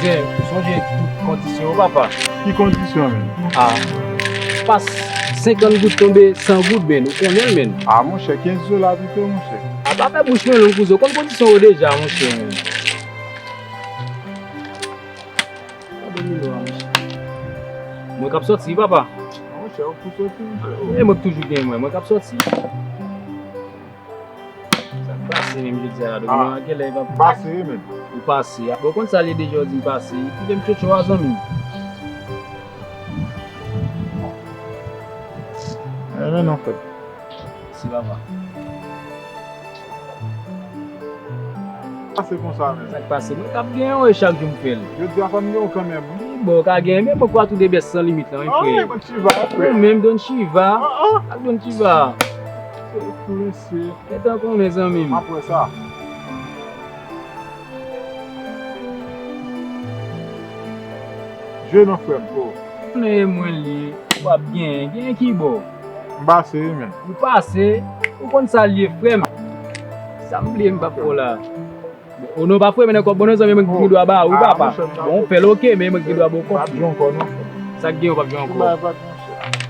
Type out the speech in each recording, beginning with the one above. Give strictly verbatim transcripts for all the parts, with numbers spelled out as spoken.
Monchè, ou sonje tout kondisyon yo, papa. Ki kondisyon, menn? A, pas senkant goud tonbe san goud, menn. Ou konnen l, menn. A, monchè, kenz dola pito, monchè. A, pa fè bouch mwen long, kouzen. Ou konn kondisyon yo deja, monchè, menn. Gade milo a, monchè. Mwen k ap sòti, papa. Monchè, ou pou sòti, monchè. E mwen k toujou gen mwen, mwen k ap sòti. Sa k pase menm jodi a la, Domingo? A, a, genlè pa pase, menn. Ou pase. A, bon, konn sa l ye deja, ou di m pase. Kite m tchotcho a, zanmi m. Renmen non, frè. Si papa. Pase konsa, menn. Sa k pase? Mwen k ap genyen w e chak jou m fè l. Jodi a, fò m gen w kanmenm, wi. Bon, w ka genyen, men mwen kwè tou de bèt san limit lan, wi, frè. An, mwen chiva, frè. Ou menm, Don Chiva. An, an. Ak Don Chiva. Se pou mesye. Gentan konnen, zanmi m. M ap wè sa. Jwe non, frè m, o. Konnen e mwen li ye, w ap genyen. Genyen ki bò? M pase, wi, menn. Ou pase, ou konn sa l ye, frè m. Sa m bliye m p ap fè w la. Bon, o non, pa frè, men nan kòb, bon, non, zanmi, mwen ki gen dwa ba ou, papa. Bon, ou fè l oke, men mwen ki gen dwa ba w kòb. Pa byen ankò, non, frè. Sa k gen, ou p ap jwe ankò.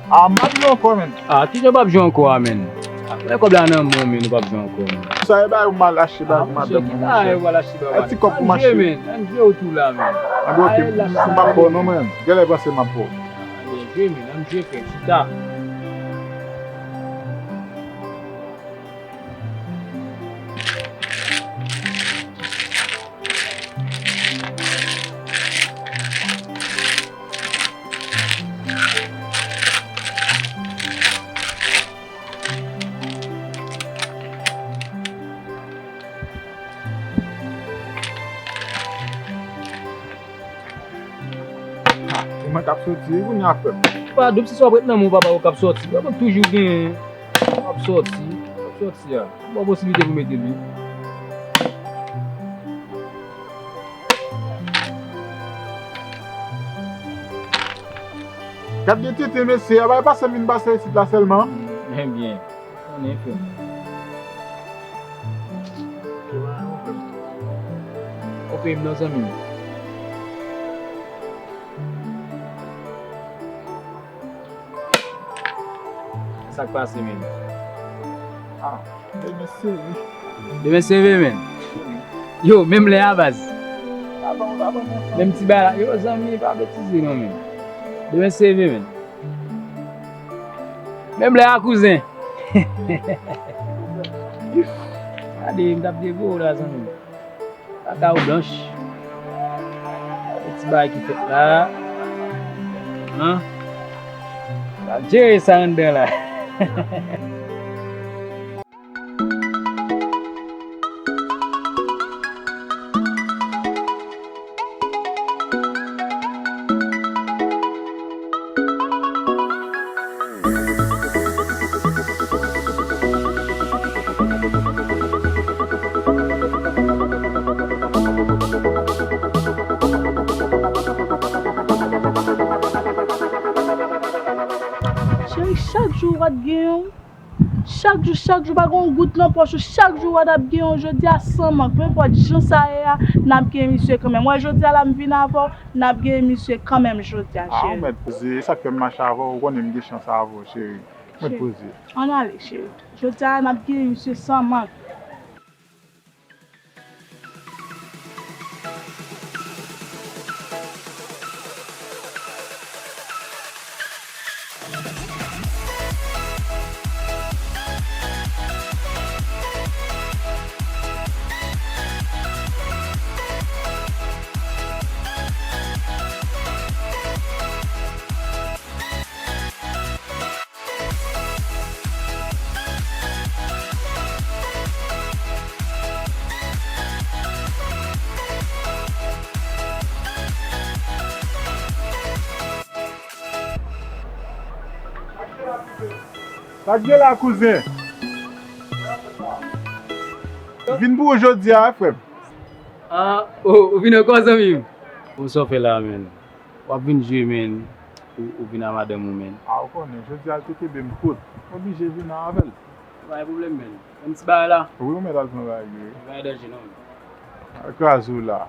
A, m ap jwe ankò, menn. A, kijan w p ap jwe ankò a, menn? A, men kòb la nan men w, menn, ou p ap jwe ankò, menn. Sa e bay ou mal achte bay madanm ou, monchè. Ti kòb pou mache. Ann jwe, menn. Ann jwe ou tou la, menn. Ann jwe, oke, m ap ba w non, menn. Genlè panse m ap ba w. Ann jwe, menn. Ann jwe, frè. Chita. Ha, e mwen k ap soti wi kounye a, frè m. Pa doub, si sa w ap ret nan men w, papa, ou k ap soti. Mwen toujou genyen. W ap soti, w ap soti a. Bon posiblite pou mete li. Gad de tete mesye a, bay pase m vin pase isit la sèlman. Ebyen, konnen frè m. Ou peye m non, zanmi m. Sa k pase menm? Ah, demen sere. Demen sere menm. Yo, menm lè a baz. Menm ti bagay la. Yo, zanmi, pa betize non menm. Demen sere menm. Menm lè a kouzen. Gade, m t ap devore w la, zanmi. Kaka ou blanch. Gade ti bagay ki fèt la. An? N ap jere sa anndan la. Cheri, chak jou w ap gen yon Chak jou, chak jou, pa gen yon goud nan pòch ou, chak jou w ap gen yon, jodi a san mank, nenpòt jan sa ye a, n ap gen misye kanmenm. Wè, jodi a la m vin avè w, n ap gen misye kanmenm jodi a, cheri. Ah, ou mèt poze, e sa k fè m mache avè w, ou konnen m gen chans avè w, cheri. Mèt poze. Ann ale, cheri. Jodi a, n ap gen misye san mank. Sa k gen la, kouzen? Vin pou ou jodi a, frè m. Ah, oh, ou vin ankò, zanmi m? Bon, sa w fè la, menn? W ap vin jwe, menn. Ou, ou vin a madanm ou, menn. Ah, ou konnen, jodi a l te kenbe m kout. M oblije vin avè l. Pa gen pwoblèm, menn. Menm ti bagay la. Wi, ou mèt al pran bagay yo, wi. Pa gen danje, non, menn. Al kraze w la.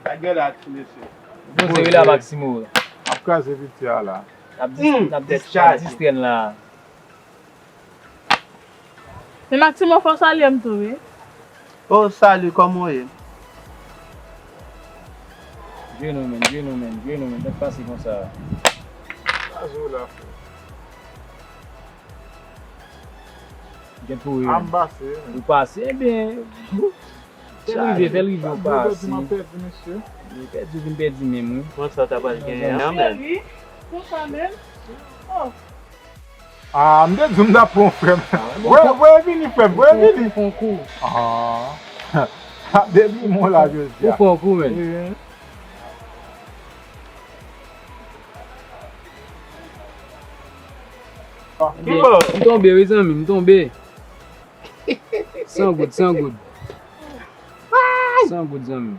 Lagè la, ti mesye. Poze wi la, Maximo. Ap kraze piti a la. N ap dis-, n ap dis-, n ap distrè n la. Men Maximo, fò w salye m tou, wi. Oh, salut, kòman w ye? Jwe nou, menn, jwe nou, menn, jwe nou, menn. Tèt pase konsa. Sa jwe w la, frè? Gen pou wi. A, m pase, menn. Ou pase, ebyen. Fè l rive, fè l rive, ou pase. M pèdi, m pèdi, mesye. Li pèdi, ou vin pèdi menm, wi. Mwen sa ta pral genyen an, menn. Cheri, konsa menm? Oh. Ah, m te di w m t ap pran w, frè m. Voye, voye vini, frè m, voye vini. Ou pran kou. Ah. Depi mwen la, jodi a. Ou pran kou, menn. Ki bò? M tonbe, wi, zanmi, m tonbe. San goud, san goud. San goud, zanmi.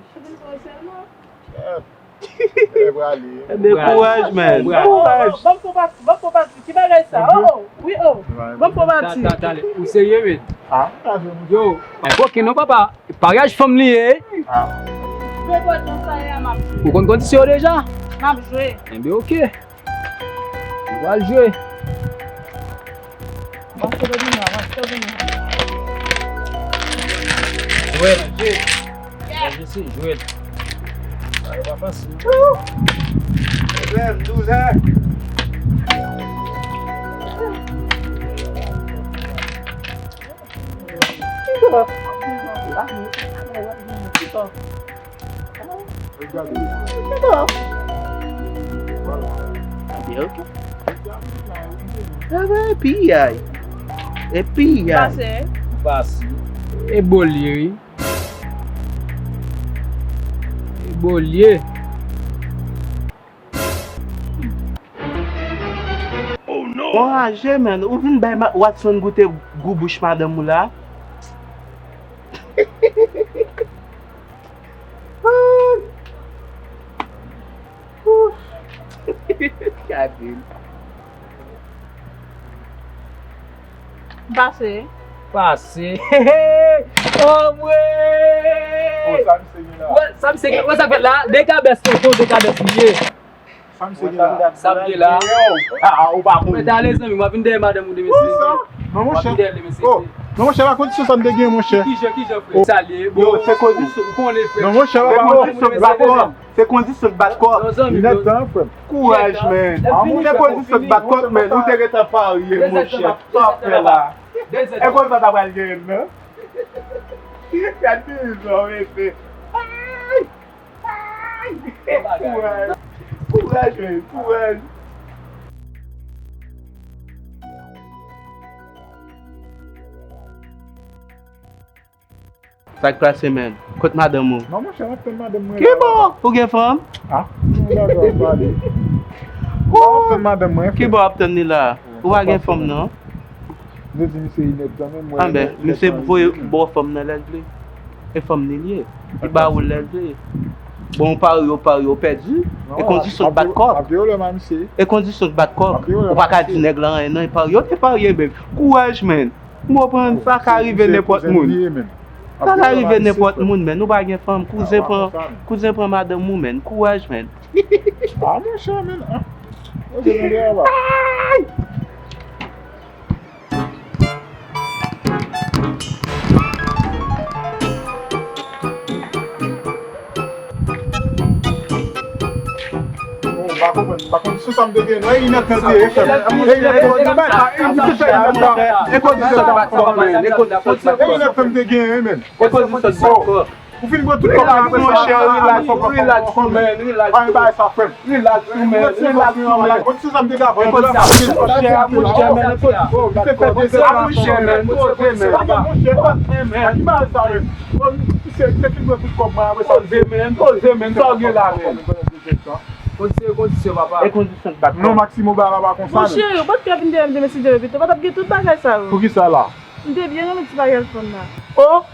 Ebyen, kouraj, man. Kouraj. Ban m pran pati, ban m pran pati. Ki bagay sa? Oh, oh. Wi, oh. Ban m pran pati. Ta-, ta-, tale. Ou serye, men? Ah, yo, ay, koken non, papa. Paryaj fanm li ye. Ah. Ou konn kondisyon yo deja? M ap jwe. Enben, oke. Ou pral jwe. Jwèt. Jwèt. Jwèt. Sa yo pa fasil. Pwoblèm, douzè. Piyay. E piyay. Pase. Pase. E bolye, wi. E bolye. Anraje, man. Ou vin bay ma-, Watson goute gou bouch madanm ou la? Gade l. Pase. Pase. Anmwey! Oh, sa misye gen la. Wè, sa misye gen, wè sa k fèt la. Dekabès, tonton, dekabès li ye. Sa misye gen la. Sa misye gen la. Ah, ou pa konn. Mwen ta ale, zanmi, m ap vin dèyè madanm ou demen, si. Kisa? Non, monchè. M ap vin dèyè l demen, si. Oh, non, monchè, la kondisyon sa m te gen, monchè. Kijan, kijan, frè? Sa l ye. Bon, se kondisyon. Ou konnen, frè. Non, monchè, la pa kondisyon. Se kondisyon k bat kòb. Non, zanmi, non. Kouraj, man. Se kondisyon k bat kòb, man. Ou te gentan parye, monchè. Sa w ap fè la? E konsa ta pral genyen, non? Gad prizon, mesye. Ay! Ay! Kouraj. Kouraj, man. Kouraj. Sa k pase, man? Kot madanm ou? Non, monchè, m ap tann madanm mwen la. Ki bò? Ou gen fanm? Ah, m dakò ap pale. M ap tann madanm mwen, frè. Ki bò w ap tann li la? Ou pa gen fanm, non? M te di misye inèdtan, men m wè. Anben, misye voye ba w fanm nan lè l vle. E fanm li l ye. Li ba ou l lè l vle. Bon, ou parye, ou parye, ou pèdi. E kondisyon k bat kòb. E kondisyon k bat kòb. Ou pa ka di nèg la anyen, non, e parye, ou te parye, men. Kouraj, man. M konprann, sa ka rive nenpòt moun. Sa ka rive nenpòt moun, man. Ou pa gen fanm, kouzen pran, kouzen pran madanm ou, man. Kouraj, man. Ah, monchè, man. Ah. Ay! Bon, m pa konprann, m pa konn sou sa m te gen, non, e inèdtan l te ye, frè m. E inèdtan l te ye, e kondisyon sa, e kondisyon sa, e inèdtan l te gen, men. Ou fin pran tout kòb la, apre sa, relax, relax, man, relax. Ay, bay sa, frè m. Relax, man, relax, man. Kondisyon sa m te gen avan, monchè, monchè, man, monchè, man, poze, man. Ki bagay sa, men? Misye, misye fin pran tout kòb mwen, apre sa. Poze, man, poze, man. Sa w gen la, men? Kondisyon, kondisyon, papa. E kondisyon k bat kòb. Non, Maximo, bagay la pa konsa, men. Monchè, ou pa t ka vin dèyè m demen, si Dye vle, pito, pa t ap gen tout bagay sa yo. Poukisa la? M te byen renmen ti bagay fanm nan. Oh!